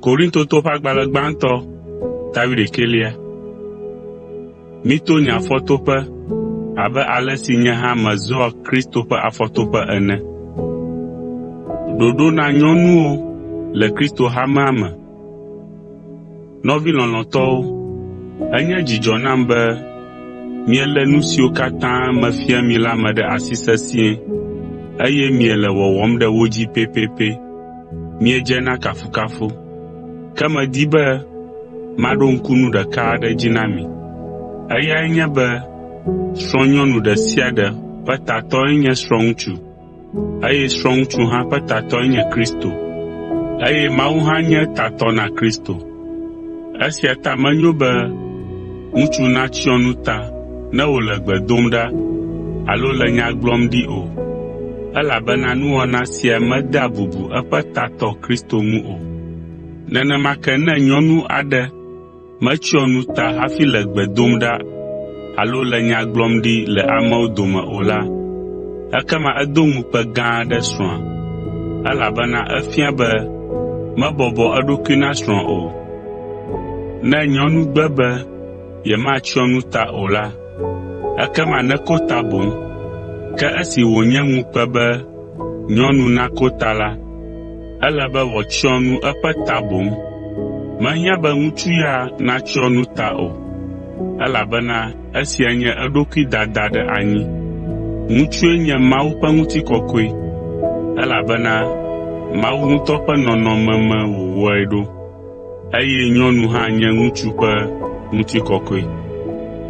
Korintotɔwo ƒe agbalẽ gbãtɔ ta wuiɖekɛlia. Mito nye afɔtoƒe abe ale si nye hã mezɔa Kristo ƒe afɔtoƒe ene. Ɖoɖo na nyɔnuwo le Kristo hamea me. Nɔvi lɔlɔ̃tɔwo, enye dzidzɔ nam be mielé nu siwo katã mefia mi la me ɖe asi sesĩe eye miele wɔwɔm ɖe wo dzi pɛpɛpɛ. Miedze na kafukafu. Ke medi be maɖo ŋku nu ɖeka aɖe dzi na mi. Eyae nye be srɔ̃nyɔnu ɖe sia ɖe ƒe tatɔe nye srɔ̃ŋutsu, eye srɔ̃ŋutsu hã ƒe tatɔe nye Kristo, eye Mawu hã nye tatɔ na Kristo. Esia ta menyo be ŋutsu natsyɔ nu ta ne wòle gbe dom ɖa alo le nya gblɔm ɖi o, elabena nuwɔna sia medea bubu eƒe tatɔ Kristo ŋu o. Nenema ke ne nyɔnu aɖe metsyɔ nu ta hafi le gbe dom ɖa alo le nya gblɔm ɖi le amewo dome o la, ekema edo ŋukpe gã aɖe srɔ̃a, elabena efia be mebɔbɔ eɖokui na srɔ̃a o. Ne nyɔnu gbe be yematsyɔ nu ta o la, ekema neko ta boŋ. Ke esi wònye ŋukpe be nyɔnu nako ta la, ele be wòatsyɔ nu eƒe ta boŋ. Mehiã be ŋutsu ya natsyɔ nu ta o, elabena esia nye eɖokui dada ɖe anyi. Ŋutsue nye Mawu ƒe ŋutikɔkɔe, elabena Mawu ŋutɔ ƒe nɔnɔme me wòwɔe ɖo, eye nyɔnu hã nye ŋutsu ƒe ŋutikɔkɔe.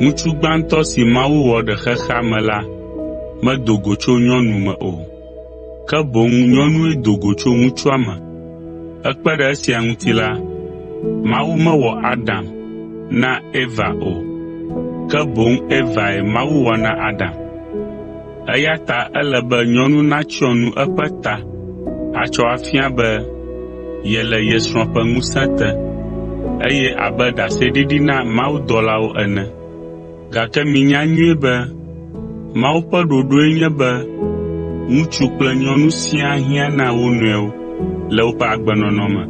Ŋutsu gbãtɔ si Mawu wɔ ɖe xexea me la medo go tso nyɔnu me o, ke boŋ nyɔnue do go tso ŋutsua me. Hekpe ɖe esia ŋuti la, Mawu mewɔ Adam na Eva o, ke boŋ Evae Mawu wɔ na Adam. Eya ta ele be nyɔnu natsyɔ nu eƒe ta atsɔ afia be yele ye srɔ̃ ƒe ŋusẽ te, eye abe ɖaseɖiɖi na mawudɔlawo ene. Gake minya nyuie be Mawu ƒe ɖoɖoe nye be ŋutsu kple nyɔnu siaa hiã na wo nɔewo le woƒe agbenɔnɔ me,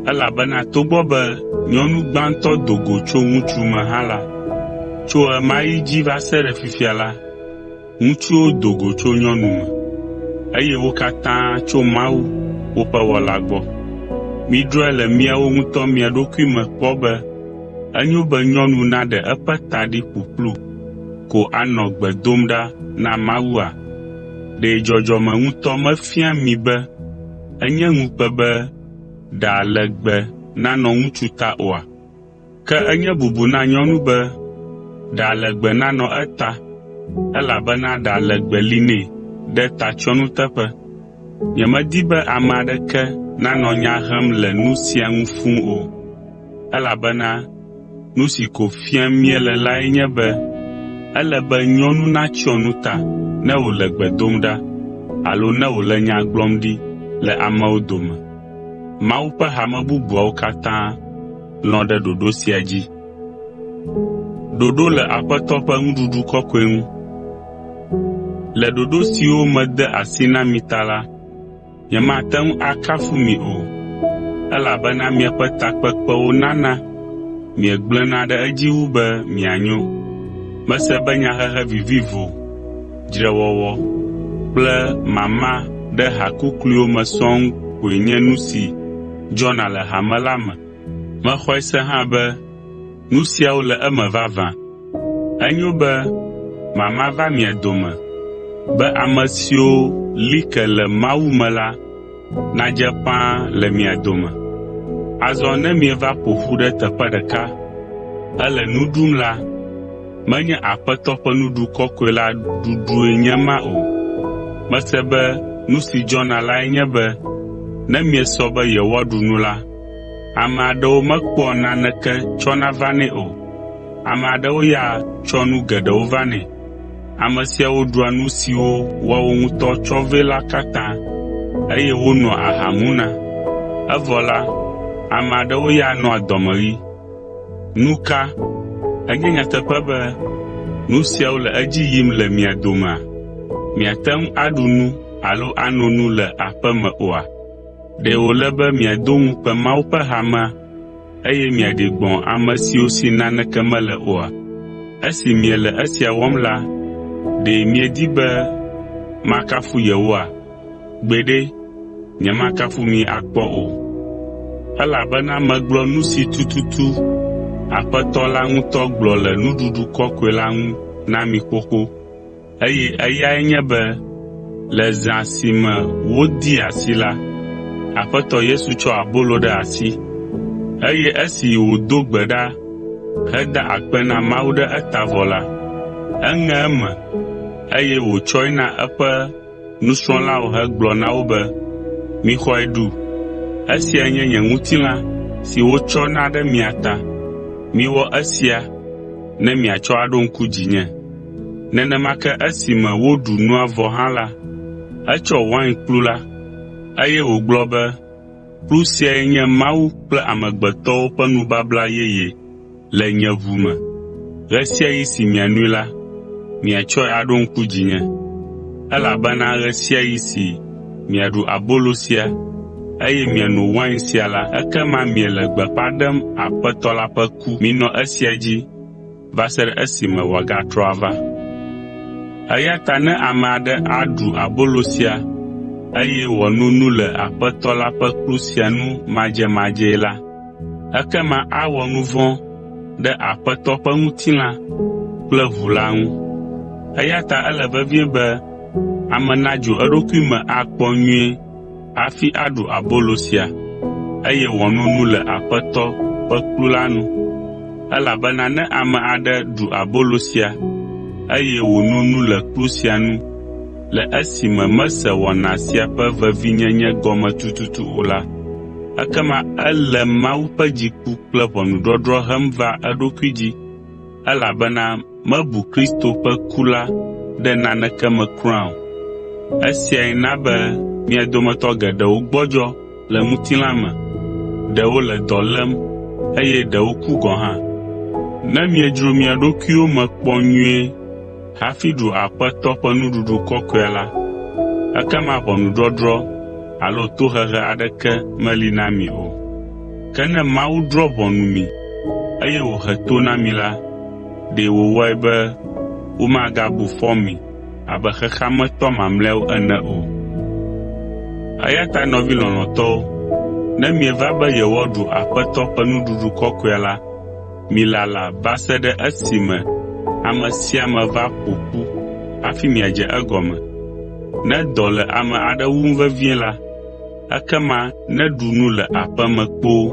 elabena togbɔ be nyɔnu gbãtɔ do go tso ŋutsu me hã la, tso ɣe ma ɣi dzi va se ɖe fifia la, ŋutsuwo do go tso nyɔnu me, eye wo katã tso Mawu, woƒe Wɔla gbɔ. Midrɔ̃e le miawo ŋutɔ mia ɖokui me kpɔ be enyo be nyɔnu naɖe eƒe ta ɖi ƒuƒlu ko anɔ gbe dom ɖa na Mawua? Ɖe dzɔdzɔme ŋutɔ mefia mi be enye ŋukpe be ɖa legbe nanɔ ŋutsu ta oa? Ke enye bubu na nyɔnu be ɖa legbe nanɔ eta, elabena ɖa legbe li nɛ ɖe tatsyɔnu teƒe. Nyemedi be ame aɖeke nanɔ nya hem le nu sia ŋu fũu o, elabena nu si ko fiam míele lae nye be ele be nyɔnu natsyɔ nu ta ne wòle gbe dom ɖa alo ne wòle nya gblɔm ɖi le amewo dome. Mawu ƒe hame bubuawo katã lɔ̃ ɖe ɖoɖo sia dzi. Le ɖoɖo siwo mede asi na mi ta la, nyemate ŋu akafu mi o, elabena miaƒe takpekpewo nana miegblẽna ɖe edzi wu be mianyo. Mese be nyahehe vivivo, dzrewɔwɔ kple mama ɖe ha kukluiwo me sɔŋ koe nye nu si dzɔna le hame la me. Mexɔe se hã be nu siawo le eme vavã. Enyo be mama va mia dome be ame siwo li ke le Mawu me la nadze ƒãa le mia dome. Azɔ ne mieva ƒo ƒu ɖe teƒe ɖeka hele nu ɖum la, menye Aƒetɔ ƒe Nuɖuɖu Kɔkɔe la ɖuɖue nye ema o. Mese be nu si dzɔna lae nye be ne miesɔ be yewoaɖu nu la, ame aɖewo mekpɔa naneke tsɔna vanɛ o. Ame aɖewo ya tsɔa nu geɖewo vanɛ. Ame siawo ɖua nu siwo woawo ŋutɔ tsɔ vɛ la katã, eye wonoa aha muna. Evɔ la, ame aɖewo ya nɔa dɔmeɣi. Nu ka? Enye nyateƒe be nu siawo le edzi yim le mia domea? Miate ŋu aɖu nu alo ano nu le aƒe me oa? Ɖe wòle be miado ŋukpe Mawu ƒe hamea, eye miaɖi gbɔ̃ ame siwo si naneke mele oa? Esi miele esia wɔm la, ɖe miedi be makafu yewoa? Gbeɖe, nyemakafu mi akpɔ o, elabena megblɔ nu si tututu Aƒetɔ la ŋutɔ gblɔ le nuɖuɖu kɔkɔe la ŋu na mi xoxo, eye eyae nye be le zã si me wodee asi la, Aƒetɔ Yesu tsɔ abolo ɖe asi, eye esi wòdo gbe ɖa heda akpe na Mawu ɖe eta vɔ la, eŋe eme, eye wòtsɔe na eƒe nusrɔ̃lawo hegblɔ na wo be, “Mixɔe ɖu, esiae nye nye ŋutilã si wotsɔ na ɖe mia ta. Miwɔ esia ne miatsɔ aɖo ŋku dzinye.” Nenema ke esime woɖu nua vɔ hã la, etsɔ wainkplu la, eye wògblɔ be, “Kplu siae nye Mawu kple amegbetɔwo ƒe nubabla yeye le nye ʋu me. Ɣe sia ɣi si mianoe la, miatsɔe aɖo ŋku dzinye. Elabena ɣe sia ɣi si miaɖu abolo sia, eye miano wain sia la, ekema miele gbeƒã ɖem Aƒetɔ la ƒe ku. Minɔ esia dzi va se ɖe esime wòagatrɔ ava. Eya ta ne ame aɖe aɖu abolo sia, eye wòano nu le Aƒetɔ la ƒe kplu sia nu madzemadzee la, ekema awɔ nu vɔ̃ ɖe Aƒetɔ ƒe ŋutilã kple ʋu la ŋu. Eya ta ele vevie be ame nadzro eɖokui me akpɔ nyuie hafi aɖu abolo sia, eye wòano nu le Aƒetɔ ƒe kplu la nu. Elabena ne ame aɖe ɖu abolo sia, eye wòno nu le kplu sia nu le esime mese wɔna sia ƒe vevinyenye gɔme tututu o la, ekema ele Mawu ƒe dziku kple ʋɔnudɔdrɔ̃ hem va eɖokui dzi, elabena mebu Kristo ƒe ku la ɖe naneke me kura o. Esiae na be mia dometɔ geɖewo gbɔdzɔ le ŋutilã me, ɖewo le dɔ lém eye ɖewo ku gɔ̃ hã. Ne miedzro mia ɖokuiwo me kpɔ nyuie hafi ɖu Aƒetɔ ƒe Nuɖuɖu Kɔkɔea la, ekema ʋɔnudɔdrɔ̃ alo tohehe aɖeke meli na mi o. Ke ne Mawu drɔ̃ ʋɔnu mi, eye wòhe to na mi la, ɖe wòwɔe be womagabu fɔ mi abe xexea me tɔ mamlɛawo ene o. Eya ta nɔvi lɔlɔ̃tɔwo, ne mieva be yewoaɖu Aƒetɔ ƒe Nuɖuɖu Kɔkɔea la, milala va se ɖe esime ame sia ame va ƒo ƒu hafi miadze egɔme. Ne dɔ le ame aɖe wum vevie la, ekema neɖu nu le aƒe me kpoo,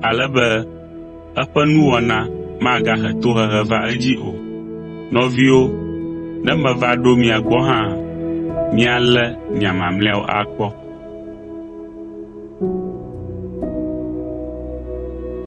ale be eƒe nuwɔna magahe tohehe va edzi o. Nɔviwo, ne meva ɖo mia gbɔ hã, míalé nya mamlɛawo akpɔ.